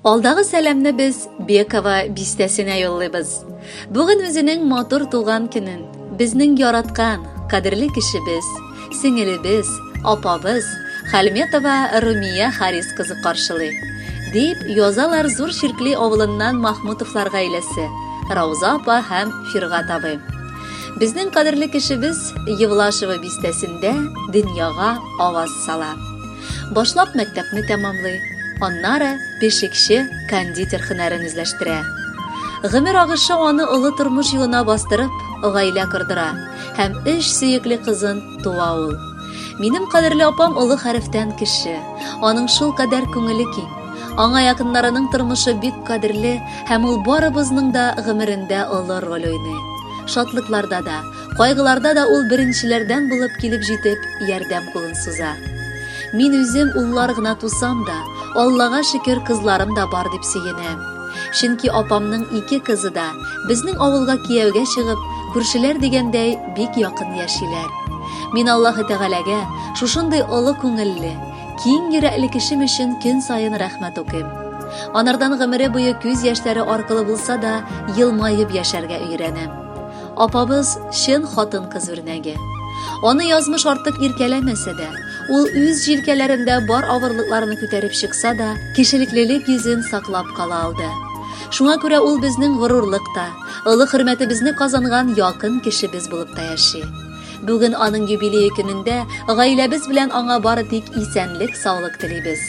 Алдагы сәламне без Бекова бистәсенә юллыйбыз. Бүген үзенең матур туган көнен безнең яраткан, кадерле кешебез, сеңелебез, апабыз Хальметова Румия Харис кызы каршылый. Дип язалар Зур Чиркли авылыннан Махмутовлар гаиләсе, Рауза апа һәм Фиргат абый. Безнең кадерле кешебез Евлашево бистәсендә дөньяга аваз сала. Башлап мәктәпне тәмамлый, аннары пешекче, кондитер һөнәрен үзләштерә. Гомер агышы аны олы тормыш юлына бастырып, гаилә кордыра һәм өч сөекле кызын туа ул. Минем кадерле апам олы хәрефтән кеше. Аның шул кадәр күңеле киң. Аңа якыннарының тормышы бик кадерле һәм ул барыбызның да гомерендә олы роль уйный. Шатлыкларда да, Кайгыларда да ул беренчеләрдән булып килеп җитеп, ярдәм кулын суза. Мин үзем уллар гына тусам да, Аллага шөкер, кызларым да бар дип сөенәм. Чөнки апамның ике кызы да безнең авылга кияүгә чыгып, күршеләр дигәндәй, бик якын яшиләр. Мин Аллаһы Тәгаләгә шушындый олы күңелле, киң йөрәкле кешем өчен көн саен рәхмәт укыйм. Анардан гомере буе күз яшьләре аркылы булса да, елмаеп яшәргә өйрәнәм. Апабыз чын хатын-кыз үрнәге. Аны язмыш артык иркәләмәсә дә, ул үз җилкәләрендә бар авырлыкларны күтәреп чыкса да, кешелеклелек йөзен саклап кала алды. Шуңа күрә ул безнең горурлык та, олы хөрмәтебезне казанган якын кешебез булып та яши. Бүген аның юбилее көнендә гаиләбез белән аңа бары тик исәнлек-саулык телибез.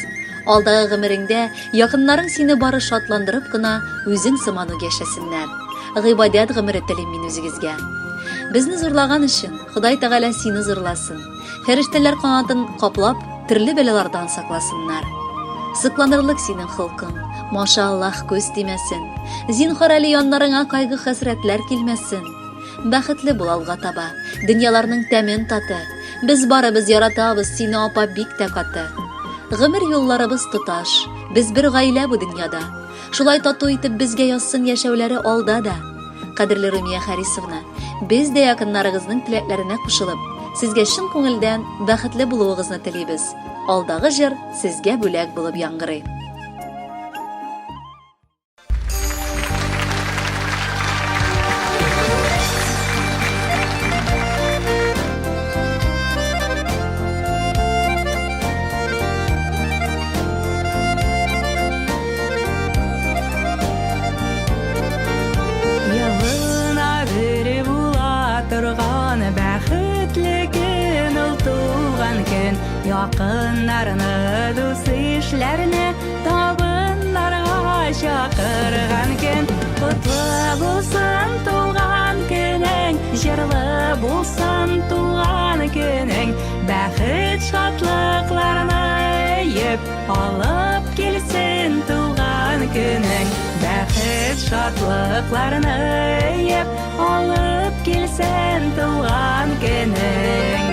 Алдагы гомереңдә якыннарың сине бары шатландырып кына үзең сыман үк яшәсеннәр. Гыйбадәт гомере телим мин үзегезгә. Безне зурлаган өчен Ходай Тәгалә сине зурласын. Фәрештәләр канатын каплап, төрле бәлалардан сакласыннар. Сокланырлык синең холкың, маша Аллаһ күз тимәсен. Зинһар әле яннарыңа кайгы-хәсрәтләр килмәсен. Бәхетле бул алга таба, дөньяларның тәмен таты. Без барыбыз яратабыз сине, апа, бик тә каты. Гомер юлларыбыз тоташ, без бер гаилә бу дөньяда. Шулай тату итеп безгә язсын яшәүләре алда да. Кадерле Румия Харисовна, без дә якыннарыгызның теләкләренә кушылып, сезгә чын күңелдән бәхетле булуыгызны телибез. Алдагы җыр сезгә бүләк булып яңгырый. Елына бер була торган бәхетле көн ул туган көн. Якыннарны, дус-ишләрне табыннарга чакырган көн. Котлы булсын туган көнең, җырлы булсын туган көнең. Бәхет шатлыкларны өеп, алып килсен туган көнең. Бәхет шатлыкларны өеп, алып килсен туган көнең.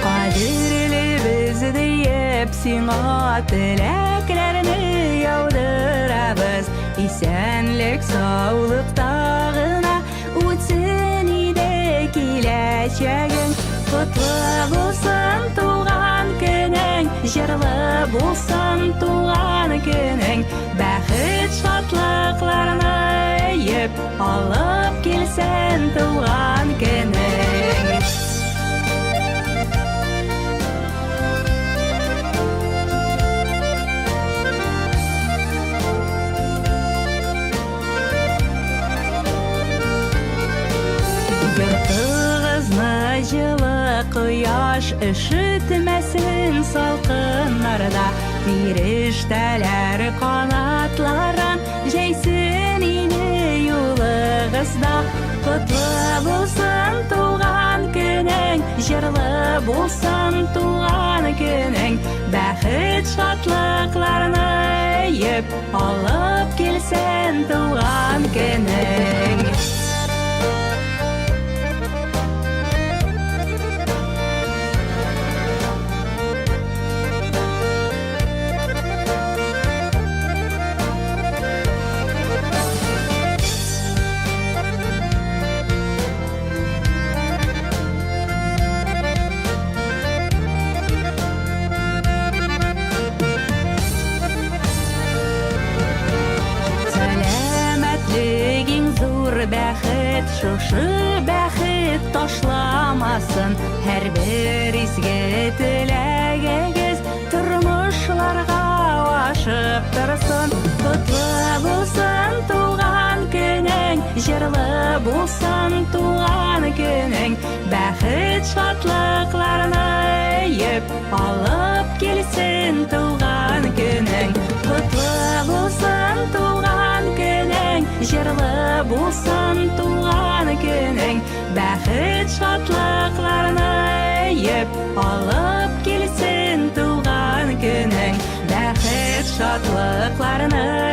Кадерлебез диеп сиңа теләкләрне яудырабыз. Исәнлек, саулыкта гына үтсен иде киләчәгең. Котлы булсын туган көнең, җырлы булсын туган көнең. Бәхет шатлыкларны өеп, алып килсен туган көнең. Йортыгызны җылы кояш өшетмәсен салкыннарда, Фирештәләр канатларын җәйсен иде юлыгызда. Котлы булсын туган көнең, җырлы булсын туган көнең, Бәхет шатлыкларны өеп, алып килсен туган көнең. зур бәхет, шушы бәхет ташламасын. Һәрбер изге теләгегез тормышларга ашып торсын. Котлы булсын туган көнең, җырлы булсын туган көнең. Бәхет шатлыкларны өеп алып килсен туган көнең. Котлы булсын туган көнең, җырлы булсын туган көнең. Бәхет шатлыкларны өеп алып килсен туган көнең. Бәхет шатлыкларны